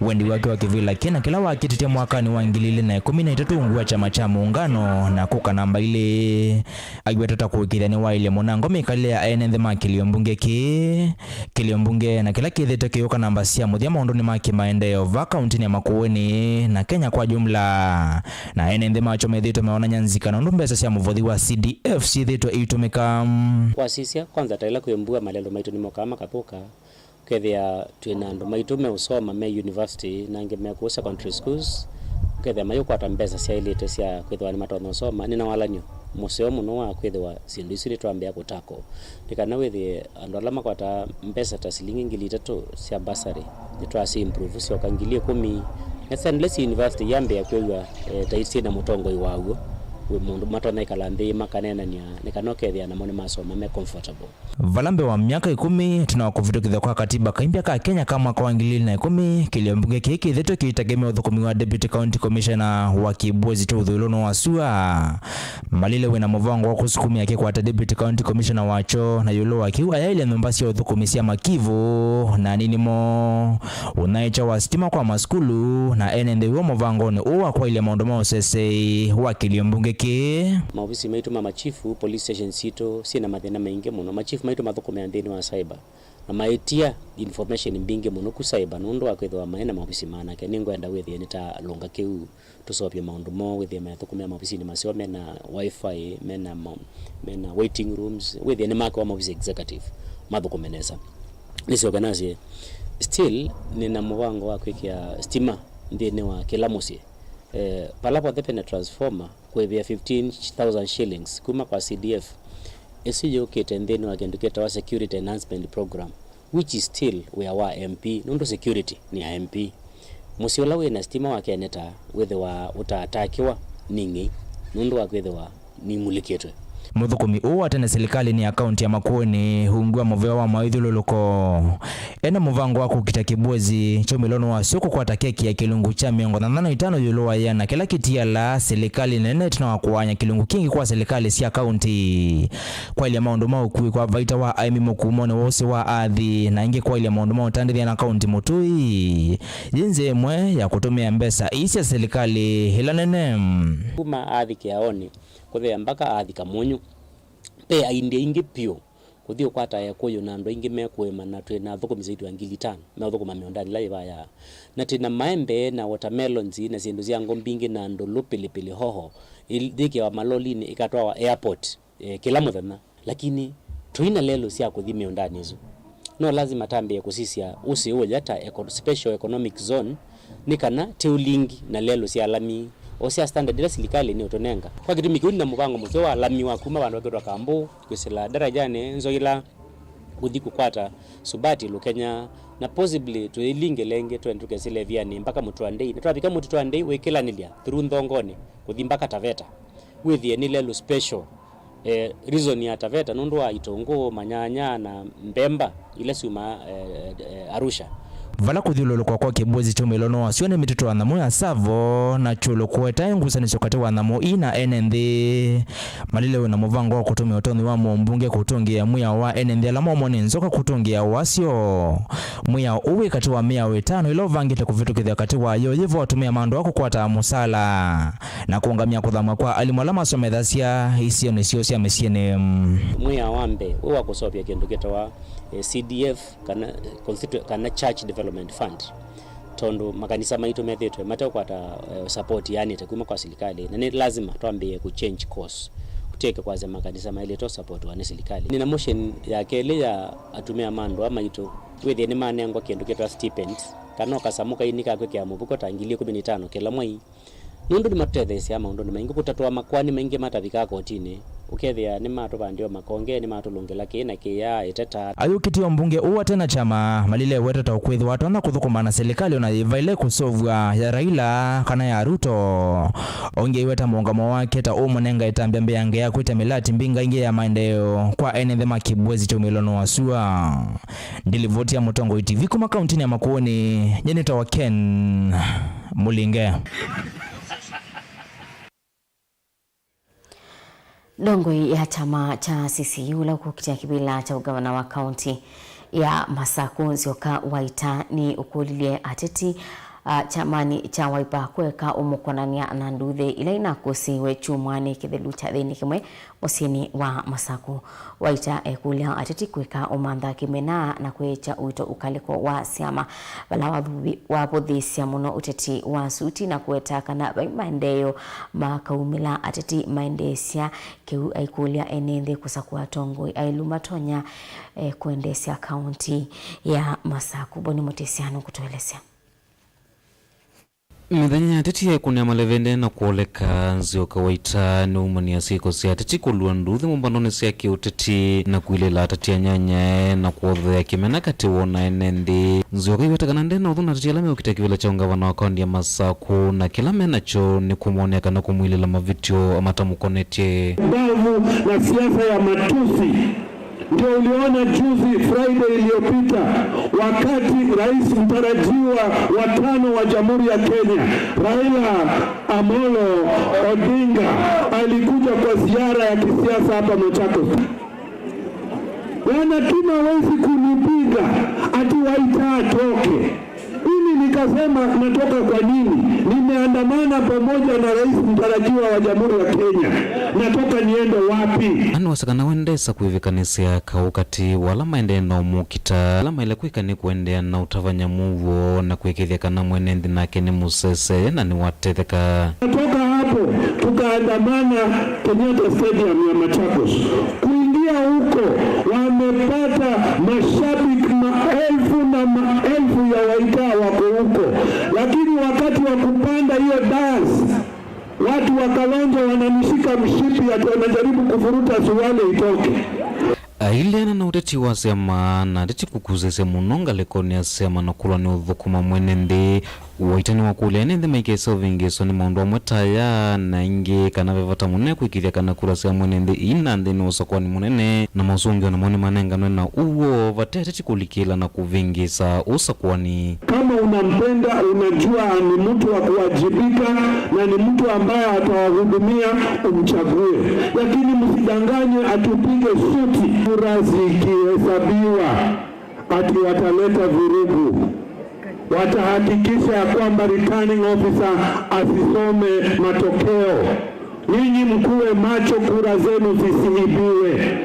Wendi wake wa kĩvĩla kĩna kĩla wakĩtĩtye mwakanĩ wa ngili ilĩ na ĩkũmi na itatũ ungu wa kyama kya Muungano na kũka namba ilĩ. Aiweta ta kũĩkĩĩthya nĩwaĩlye mũnango mĩkalĩle ya ene nthĩ ma kĩlio mbunge kĩĩ, kĩlio mbunge na kĩla kĩthĩte kĩyũka namba sya mũthya maũndũnĩ ma kĩmaendeeo va kauntinĩ ya Makueni na Kenya kwa jumla. Na ene nthĩ makyo methĩĩtwe meonany'a nzika na ũndũ mbesa sya mũvothi wa C D F syĩthĩĩtwe iitũmĩka. Kwasisya, kwanza ta ĩla kwĩ mbua, malelũ maitũ nĩmokaa makathũka. Ũkethĩa twĩ na andũ maitũ meũsoma me university, na angĩ me kũu secondary schools, ũkethĩa mayũkwata mbesa syaĩlĩte sya kwĩthĩwa nĩmatonya ũsoma. Nĩ na walany'o mũseo mũno wa kwĩthĩwa syĩndũ isu nĩtwambĩa kũtako. Nĩ kana wĩthĩe andũ ala makwataa mbesa ta silingi ngili itatũ sya bursary, nĩtwasya improve syoka ngili ĩkũmi. Na syana ila syĩ university iyambĩa kwĩw'a, eh, ta syĩ na mũtongoi waw'o, wĩ mũndũ matonya ĩkala nthĩ makaneenany'a, nĩ kana ũkethĩa namo nĩmasoma me comfortable. Vala mbee wa myaka ĩkũmi ĩtina wa kũvĩtũkĩthw'a kwa katiba kaimbya ka Kenya ka mwaka wa ngili ilĩ na ĩkũmi, kĩlio mbunge kĩĩ kĩthĩtwe kĩitagemea ũthũkũmi wa Deputy County Commissioner wa Kibwezi kya ũthũĩlũnĩ wa sua. Malile wĩna mũvango wa kũsukumĩa kĩkwate Deputy County Commissioner wakyo, na ĩũlũ wa kĩu ayaĩlya nyũmba sya ũthũkũmi sya Makivu na anini moo, ũnyaĩĩkya wa sitima kwa masukulu, na ene nthĩ w'o mũvangonĩ ũũ wa kwaĩlya maũndũ ma ũseseĩ wa kĩlio mbunge kĩĩ. Maovisi maitũ ma machifu, police stations sitũ, syĩ na mathĩna maingĩ mũno. Machifu maitũ mathũkũmĩa nthĩnĩ wa cyber, na maĩtia information mbingĩ mũno ku cyber nũndũ wa kwĩthĩwa maĩ na maovisi manake. Nĩngwenda wĩthĩe nĩtalũnga kĩu, tũseũvye maũndũ moo, wĩthĩe mathũkũmĩa maovisinĩ maseo mena wifi, mena ma-, mena waiting rooms, wĩthĩe nĩmakĩwa maovisi executive, mathũkũme nesa. Nĩsyoke nasye, still, nĩna mũvango wa kwĩkĩa stima nthĩnĩ wa kĩla mũsyĩ. Eh, vala vonthe pena transformer, kũĩvĩa fifteen thousand shillings kuma kwa C D F. Ĩsu yũkĩte nthĩnĩ wa kĩndũ kĩtawa Security Enhancement Program, which is still wĩa wa M P, nũndũ security nĩ ya M P. Mũsyĩ ũla wĩ na sitima wa Keneta wĩthĩwa ũtaatakĩwa nĩ ng'ei nũndũ wa kwĩthĩwa nĩimulĩkĩtwe. Mũthũkũmi ũũ wa tene silikalĩnĩ ya kaunti ya Makueni, ungu wa mũvea wa maũthyũlũlũko, ena mũvango wa kũkita Kibwezi kyaumĩlonĩ wa sua kũkwata keki ya kĩlungu kya mĩongo thanthatũ na itano ĩũlũ wa ĩana kĩla kĩtialaa silikalĩ nene ĩtina wa kũaany'a kĩlungu kĩngĩ kwa silikalĩ sya kaunti. Kwaĩlya maũndũ ma ũkui kwa vaita wa aĩmi mũkumonĩ wa ũsĩ wa athi, na ĩngĩ kwaĩlya maũndũ ma ũtandĩthya na kaunti mũtũi, yĩ nzĩa ĩmwe ya kũtũmĩa mbesa ii sya silikalĩ ĩla nene. Kuma athi kĩaonĩ, kũthea mbaka athi Kamunyu, ve aindi aingĩ vyũ kũthi ũkwata ekũyũ na andũ aingĩ me kũĩma, na twĩ na athũkũmi zaidi wa ngili itano meũthũkũma mĩũndanĩ ĩla yĩvayaa. Na twĩ na maembe na watermelons na syĩndũ sya ngo mbingĩ na ndũlũ, pilipili hoho, ĩl-, yĩkĩawa malolinĩ ĩkatwawa airport, eh, kĩla mũthenya. Lakini tũi na lelũ sya kũthi mĩũndanĩ ĩsu. No lazima tambĩe kũsisya ũsĩ ũya ta eco-, special economic zone, nĩ kana tĩũlingi na lelũ sya lami o sya standard ila silikalĩ nĩũtũnenga. Kwa kĩtumi kĩu, nĩ na mũvango mũseo wa lami wa kuma vandũ vakĩtwa Kambũ kwĩsĩla Darajanĩ, Nzoila, kũthi kũkwata Subati, Lukenya, na possibly tũilinge lengĩ twende tũkesĩle ĩvianĩ mpaka Mũtũandei. Na twavika Mũtũandei wĩkĩlanĩlya through Nthongonĩ kũthi mpaka Taveta, wĩthĩe nĩ lelũ special. Eh, reason ya Taveta nũndũ wa itũngũũ, manyanya na mbemba ila syumaa, eh, eh, Arusha. Vala kũthyũlũlũkwa kwa Kibwezi kyaumĩlonĩ wa sua nĩ mĩtitũ ya nyamũ ya Tsavo na Kyũlũ kũetae ngusanĩsyo katĩ wa nyamũ ii na ene nthĩ. Malile wĩna mũvango wa kũtũmĩa ũtonyi wa mũmbunge kũtũngĩĩa mwĩao wa ene nthĩ ala momwa nĩ nzoka kũtũngĩĩa wasyo. Mwĩao ũũ wĩ katĩ wa mĩao ĩtano ĩla ũvangĩte kũvĩtũkĩthw'a katĩ wayo yĩvo atũmĩa mandũ a kũkwata mũsala na kũũngamya kũthamw'a kwa alimũ ala masomethasya isionĩ syoo sya mĩsyĩnĩ. Mwĩao wa mbee wĩ wa kũseũvya kĩndũ kĩtawa, eh, C D F kana, eh, constitu-, kana Church Development Fund, tondũ makanisa maitũ methĩĩtwe mateũkwata, eh, support yaanĩte kuma kwa silikalĩ, na nĩ lazima twambĩĩe kũ change course, tũtw'ĩke kwasya makanisa maĩlĩte ũsapotiwa nĩ silikalĩ. Nĩ na motion ya kelĩ ya atumĩa ma ndũa maitũ, wĩthĩe nĩmanengwa kĩndũ kĩtawa stipend, kana o kasamũ kaini ka kwĩkĩa mũvuko ta ngili ĩkũmi na itano kĩla mwei. Nũndũ nĩmatũtetheesya maũndũnĩ maingĩ, kũtatũa makoani maingĩ matavikaa kotinĩ, ũkethĩa nĩmatũvandĩwa makonge, nĩmatũlũngĩla kĩĩ na kĩya, ĩteta. Ayũkĩtye ũmbunge ũũ ate na kyama, Malile eweta ta ũkwĩthĩwa atonya kũthũkũma na silikalĩ ona yĩvaile kũseũvw'a ya Raila kana ya Ruto. Ongeeweta mũũngamo wake ta ũũmũnenga ĩtambya mbeange ya kwĩtya mĩlati mbingaingĩ ya maendeeo kwa ene nthĩ ma Kibwezi kyaumĩlonĩ wa sua. Ndilivoti ya Mũtongoi T V kuma kauntinĩ ya Makueni, nyie nĩtawa Ken Mũlinge. Ndongoi ya kyama kya C C U ũla ũkũkitĩa kĩvĩla kya ũgavana wa kaunti ya Masaku, Nzioka Waita, nĩ ũkũlilye ateti a, kyamanĩ kya Wiper kũeka ũmũkonany'a na nduthi ila inakũsĩiwe kyumwanĩ kĩthelu kya thĩnĩ kĩmwe mũsyĩnĩ wa Masaku. Waita ekũlya ateti kwĩka ũmantha kĩmena na kwĩkya ũito ũkalĩko wa syama, vala wathuvi-, wavũthĩĩsya mũno ũteti wa suti na kũweta kana vai maendeeo makaumĩla ateti maendeesya kĩu, aikũlya ene nthĩ kũsakũa atongoi aĩlu matonya, eh, kũendeesya kaunti ya Masaku. Boni Mũtĩsya nũkũtũelesya. Mĩthenya ya ateti yaĩkũnĩa malevende na kwoleka, Nzioka Waita nĩwaumanĩa syĩko sya ateti kũlua nduthi mbũmbanonĩ sya kĩũteti na kwilĩla ateti anyanyae na kwothea kĩmena katĩ woo na ene nthĩ. Nzioka aiweta kana nde na ũthũ na ateti ala meũkita kĩvĩla kya ũngavana wa kaunti ya Masaku, na kĩla me nakyo nĩ kũmwonea kana kũmwilĩla mavĩtyo matamũkonetye. Bavu na siasa ya matusi. Ndio uliona juzi, Friday iliyopita, wakati rais mtarajiwa wa tano wa Jamhuri ya Kenya, Raila Amolo Odinga, alikuja kwa ziara ya kisiasa hapa Machakos. Wanatuma wezi kunipiga ati Waita atoke. Mimi nikasema, "Natoka kwa nini? Nimeandamana pamoja na rais mtarajiwa wa Jamhuri ya Kenya. Natoka niende wapi?" Andũ asakana wendesa kwĩvĩkanĩsya kaũ katĩ wala maendee na ũmũkita. Ala maĩle kwĩka nĩ kũendeea na ũtavany'a mũuo na kwĩkĩthya kana mwene nthĩ nake nĩ mũsesee na nĩwatetheka. Kutoka hapo, tukaandamana Kenyatta Stadium ya Machakos. Kuingia huko, wamepata mashabiki maelfu na maelfu ya Waita wako huko. Lakini wakati wa kupanda hiyo dais, watu wa Kalonzo wananishika mshipi ati wanajaribu kuvuruta suruali itoke. Aileana na ũteti wa syama na ateti kũkusĩsya mũno ngalĩkonĩ ya syama na kũlwa nĩ ũthũkũma mwene nthĩ. Waita nĩwakũlya ene nthĩ maikese ũvĩngĩĩswa nĩ maũndũ amwe ta aya na ingĩ, kana ve vata mũnene kwĩkĩthya kana kura sya mwene nthĩ iina nthĩnĩ wa ũsakũani mũnene, na mosũngĩo namo nĩmanenganwe na ũw'o vate ateti kũlikĩla na kũvĩngĩĩsa ũsakũani. Kama unampenda, unajua ni mtu wa kuwajibika na ni mtu ambaye atawahudumia, umchague. Lakini msidanganywe ati upige suti. Kura zikihesabiwa, ati wataleta vurugu. Watahakikisha ya kwamba returning officer asisome matokeo. Nyinyi mkuwe macho, kura zenu zisiibiwe,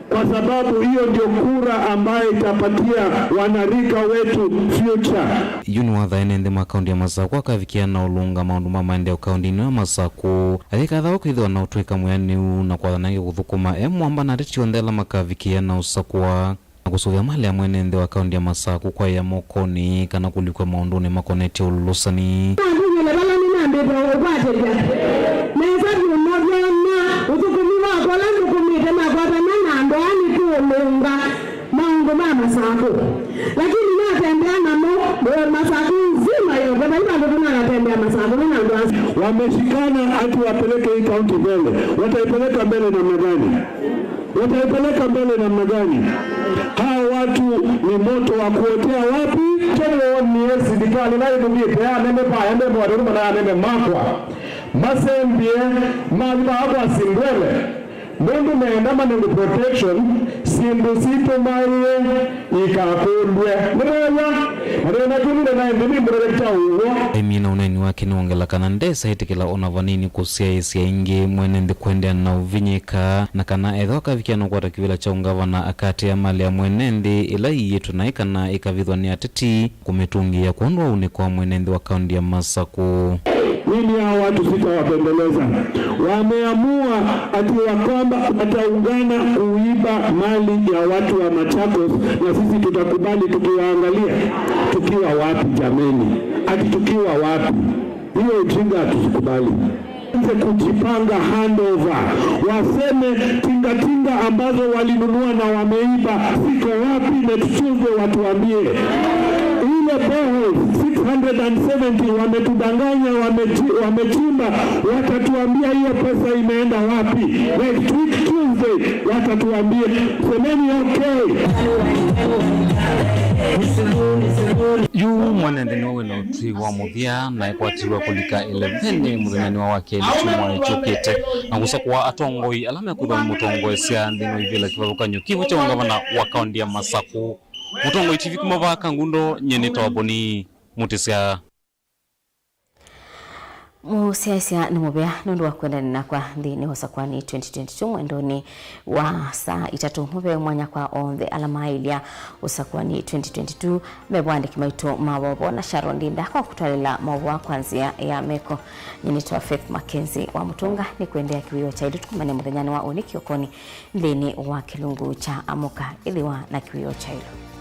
kwa sababu hiyo ndio kura ambayo itapatia wanarika wetu future. Yu nĩwatha ene nthĩ ma kaunti ya Masaku akavikĩa na ũlũnga maũndũ ma maendeeo kaunti ĩno ya Masaku, ayĩkathawa kwĩthĩwa na ũtw'ĩka mwĩanĩu na kwathana angĩ kũthũkũma e mwamba na ateti onthe ala makavikĩa na ũsakũa na kũsũvĩa mali ya mwene nthĩ wa kaunti ya Masaku kwaĩa mokonĩ kana kũlikw'a maũndũnĩ makonetye ũlũsani. Nakunyele vala nĩnambĩte ũkwatĩlya nesa vyũ, novyona ũthũkũmi wakwa ũla nthũkũmĩte nakwatana na andũ aa nĩtũũlũnga maũndũ ma Masaku. Lakini natembea namo, eh, Masaku nzima yote, vai vandũ tũnanatembea Masaku nĩ na andũ asu. Wameshikana ati wapeleke hii kaunti mbele. Wataipeleka mbele namna gani? Wataipeleka mbele namna gani? Hawa watu ni moto wa kuotea wapi? Kĩw'o nĩ silikalĩ ĩla ĩtũmĩte anene va ene moatũmana anene makwa masembie mathi vaa kwa Sindwele, nũndũ meenda manengwe protection, syĩndũ sitũ maĩe ikakũlw'e. Nĩmwew'a? Na nĩna kĩu nĩna ĩndĩ nĩmbũrere kya ũw'o. Aimina ũneeni wake nĩwongela kana ndesa ĩtĩkĩla ona vanini kũsyaĩĩsya ĩngĩ mwene nthĩ kũendeea na ũvinyĩka, na kana ethĩwa akavikĩa na ũkwata kĩvĩla kya ũngavana, akaatĩĩa mali ya mwene nthĩ ĩla ĩiĩtwe naĩ kana ĩkavithwa nĩ ateti kũmĩtũngĩĩa kwondũ wa ũnĩko wa mwene nthĩ wa kaunti ya Masaku. Mimi hao watu sitawapendeleza. Wameamua ati ya kwamba wataungana kuiba mali ya watu wa Machakos, na sisi tutakubali tukiwaangalia? Tukiwa wapi jameni? Ati tukiwa wapi? Hiyo ujinga hatusikubali. Anze kujipanga handover. Waseme tingatinga ambazo walinunua na wameiba ziko wapi next Tuesday, watuambie. Ile boreholes six hundred and seventy wametudanganya, wamechi-, wamechimba, watatuambia hiyo pesa imeenda wapi. Next week Tuesday watatuambia. Semeni okay. Yu mwene nthĩ nĩwe wĩna ũtwi wa mũthya na ekwatiwe kũlika ĩlevenĩ mũthenyanĩ wa wakelĩ kyumwa kyũkĩte, na kũsakũa atongoi ala mekwĩthwa mamũtongoesya nthĩnĩ wa ivĩla kĩvathũkany'o kĩvo kya ũngavana wa kaunti ya Masaku. Mũtongoi T V kuma vaa Kangundo, nyie nĩtawa Boni Mũtĩsya. Mũsyaĩĩsya nĩ mũvea nũndũ wa kwendana nakwa nthĩnĩ wa Ũsakwani twenty twenty-two mwendonĩ wa saa itatũ. Mũvea mwanya kwa onthe ala maaĩlya Ũsakwani twenty twenty-two, me vo andĩki maitũ ma maũvoo na Sharon Ndinda kwa kũtwalĩla maũvoo kwa nzĩa ya meko. Nyie nĩtawa Faith Mackenzie wa Mũtũnga, nĩ kũendeea kĩwĩoo kya ĩndĩ tũkomane mũthenyanĩ wa ũnĩ kĩokonĩ nthĩnĩ wa kĩlungu kya Amũka. Ĩthĩwa na kĩwĩoo kya ĩlũ.